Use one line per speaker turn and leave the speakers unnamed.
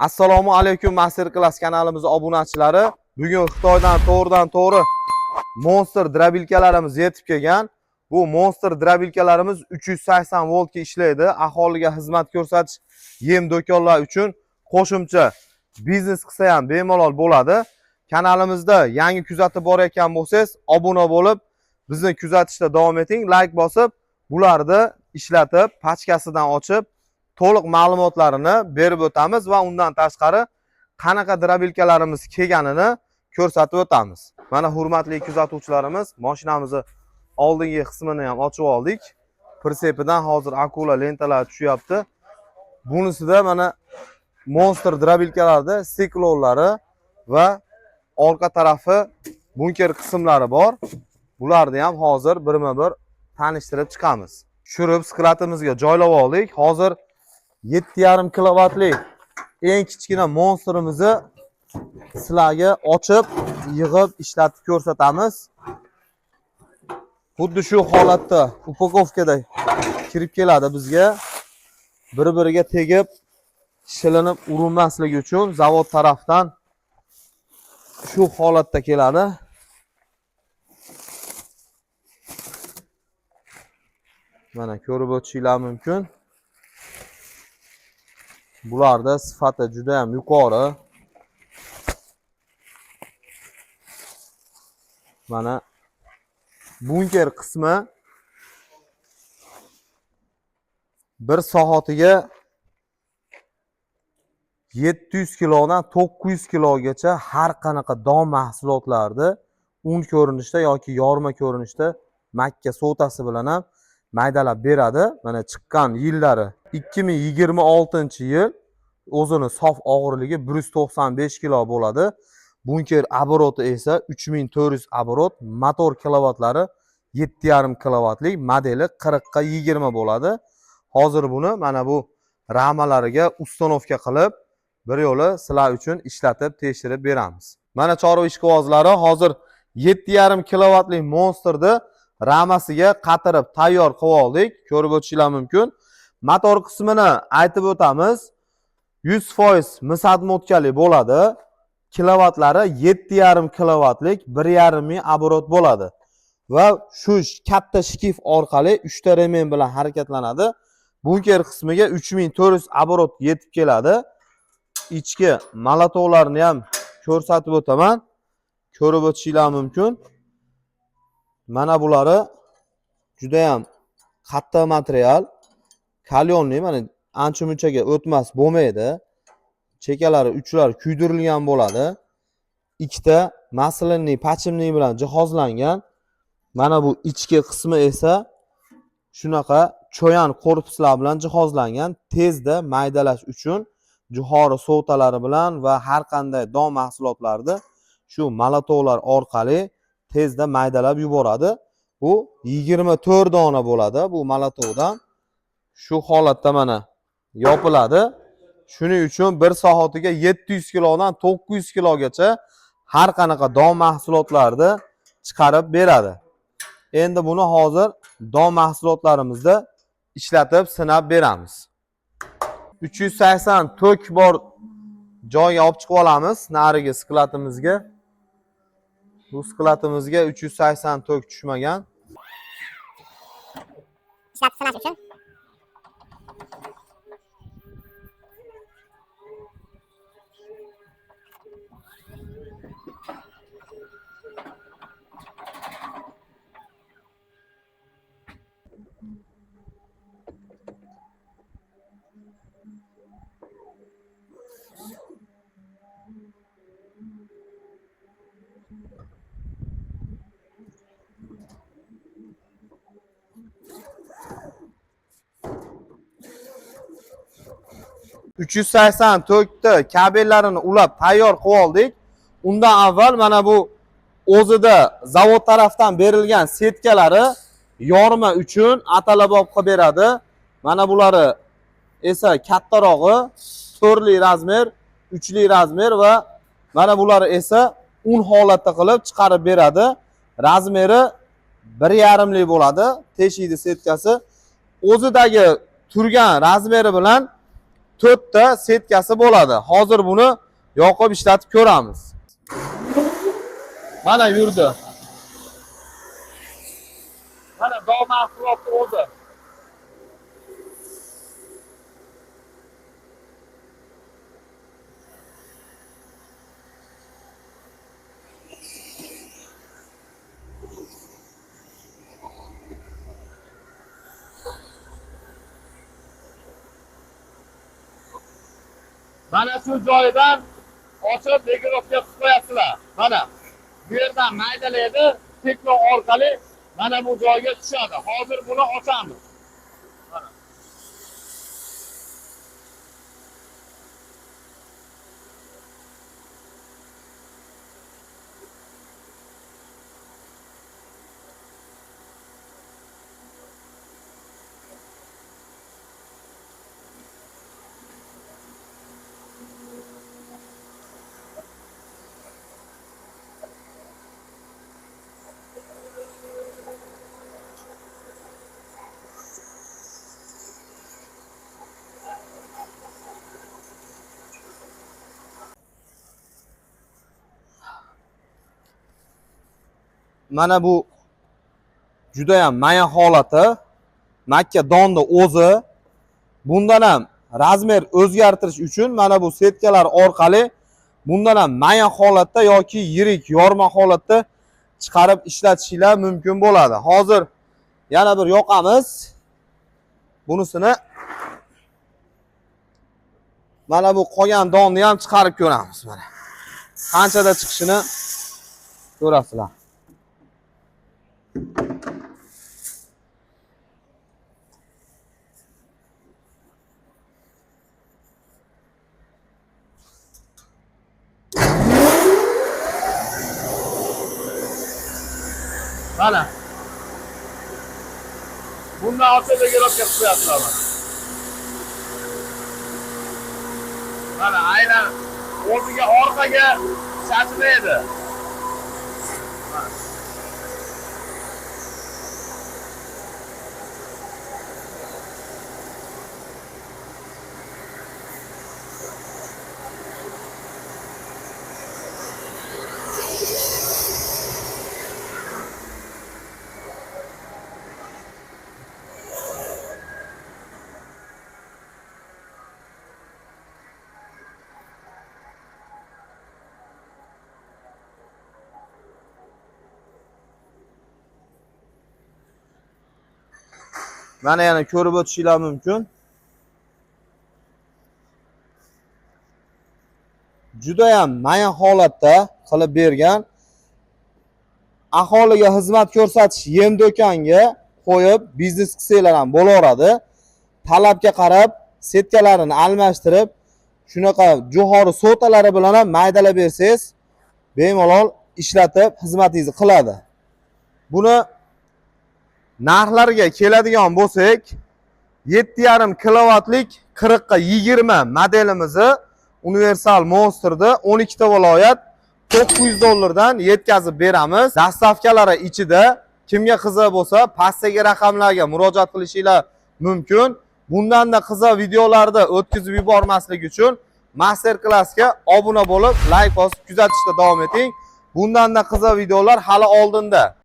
Assalomu alaykum, Master Class kanalimiz obunachilari. Bugun Xitoydan to'g'ridan to'g'ri Monster дробилка larimiz yetib kelgan. Bu Monster дробилка larimiz 380 voltga ishlaydi. Aholiga xizmat ko'rsatish, yem do'konlar uchun qo'shimcha biznes qilsa ham bemalol bo'ladi. Kanalimizda yangi kuzatib borayotgan bo'lsangiz, obuna bo'lib, bizni kuzatishda davom eting. Like bosib, bularni ishlatib, pachkasidan ochib, to'liq ma'lumotlarini berib o'tamiz va undan tashqari qanaqa дробилка larimiz kelganini ko'rsatib o'tamiz. Mana, hurmatli kuzatuvchilarimiz, mashinamizni oldingi qismini ham ochib oldik. Прицеп idan hozir akula lentalar tushyapti. Bunisida mana Monster дробилка larda стекло lari va orqa tarafi bunker qismlari bor. Bularni ham hozir birma-bir tanishtirib chiqamiz. Tushirib склад imizga joylab oldik. Hozir 7,5 kilovatli eng kichkina monsterimizni sizlarga ochib, yig'ib, ishlatib ko'rsatamiz. Xuddi shu holatda упаковка da kirib keladi bizga. Bir-biriga tegib, shilinib urinmasligi uchun zavod tarafdan shu holatda keladi. Mana, ko'rib o'tishinglar mumkin. Bularda sifati juda ham yuqori. Mana, bunker qismi bir soatiga 700 kilodan 900 kilogacha har qanaqa don mahsulotlarni un ko'rinishda yoki yorma ko'rinishda makka sovtasi bilan ham maydalab beradi. Mana, chiqqan yillari 2026-yil, o'zini sof og'irligi 195 kilo bo'ladi. Bunker оборот i esa 3400 оборот, motor kilovattlari 7,5 kilovatlik, modeli 40 ga 20 bo'ladi. Hozir buni mana bu ramalariga установка qilib, bir yo'li sizlar uchun ishlatib tekshirib beramiz. Mana, chorva ishqibozlari, hozir 7,5 kilovatlik monsterni ramasiga qatirib tayyor qilib oldik. Ko'rib o'tishinglar mumkin. Motor qismini aytib o'tamiz. 100% mis обмотка li bo'ladi. Kilovatlari 7,5 kilovatlik, 1,5 ming оборот bo'ladi. Va shu katta шкив orqali 3 ta ремень bilan harakatlanadi. Bunker qismiga 3400 оборот yetib keladi. Ichki молоток larni ham ko'rsatib o'taman. Ko'rib o'tishinglar mumkin. Mana, bulari juda ham qattiq material. Каленый, mana, ancha munchaga o'tmas bo'lmaydi. Chekalari, uchlari kuydirilgan bo'ladi. Ikkita масляный подшипник bilan jihozlangan. Mana bu ichki qismi esa shunaqa choyan korpuslar bilan jihozlangan. Tezda maydalash uchun jo'xori sovtalari bilan va har qanday don mahsulotlarni shu молоток lar orqali tezda maydalab yuboradi. Bu 24 dona bo'ladi bu молоток dan. Shu holatda mana yopiladi. Shuning uchun bir soatiga 700 kilodan 900 kilogacha har qanaqa don mahsulotlarni chiqarib beradi. Endi buni hozir don mahsulotlarimizda ishlatib sinab beramiz. 380 tok bor joyga olib chiqib olamiz narigi склад imizga. Bu склад imizga 380 tok tushmagan.
Ishlatib sinash uchun
380 tokni kabellarini ulab tayyor qilib oldik. Undan avval mana bu o'zida zavod tarafdan berilgan сетка lari yorma uchun atalabop qilib beradi. Mana bulari esa kattarog'i, to'rtli размер, uchli размер va mana bulari esa un holatda qilib chiqarib beradi. Размер i 1,5lik bo'ladi. Teshikli сетка si. O'zidagi turgan размер i bilan 4 ta setkasi bo'ladi. Hozir buni yoqib ishlatib ko'ramiz.
Mana yurdi. Mana don mahsuloti o'zi. Mana shu joyidan ochib legirovka qilib qo'yasizlar. Mana bu yerdan maydalaydi, tekno orqali mana bu joyga tushadi. Hozir buni ochamiz. Mana.
Mana bu juda ham mayin holati. Makka donni o'zi. Bundan ham razmer o'zgartirish uchun mana bu setkalar orqali bundan ham mayin holatda yoki yirik yorma holatda chiqarib ishlatishinglar mumkin bo'ladi. Hozir yana bir yoqamiz. Bunisini mana bu qolgan donni ham chiqarib ko'ramiz mana. Qanchada chiqishini ko'rasizlar.
Mana. Bundan ochib legirovka qilib qo'yasizlar mana. Mana aynan o'ziga orqaga sachmaydi.
Mana yana ko'rib o'tishinglar mumkin. Juda ham mayin holatda qilib bergan. Aholiga xizmat ko'rsatish yem do'konga qo'yib biznes qilsanglar ham bo'laveradi. Talabga qarab setkalarini almashtirib, shunaqa jo'xori sotalari bilan ham maydalab bersangiz, bemalol ishlatib xizmatingizni qiladi. Buni narxlariga keladigan bo'lsak, 7,5 kilovatlik 40 ga 20 modelimizni Universal Monster'da 12 ta viloyat 900 dollardan yetkazib beramiz. Dastavkalari ichida kimga qiziq bo'lsa, pastdagi raqamlarga murojaat qilishinglar mumkin. Bundan-da qiziq videolarni o'tkazib yubormaslik uchun master klassga obuna bo'lib, like bosib kuzatishda davom eting. Bundan-da qiziq videolar hali oldinda.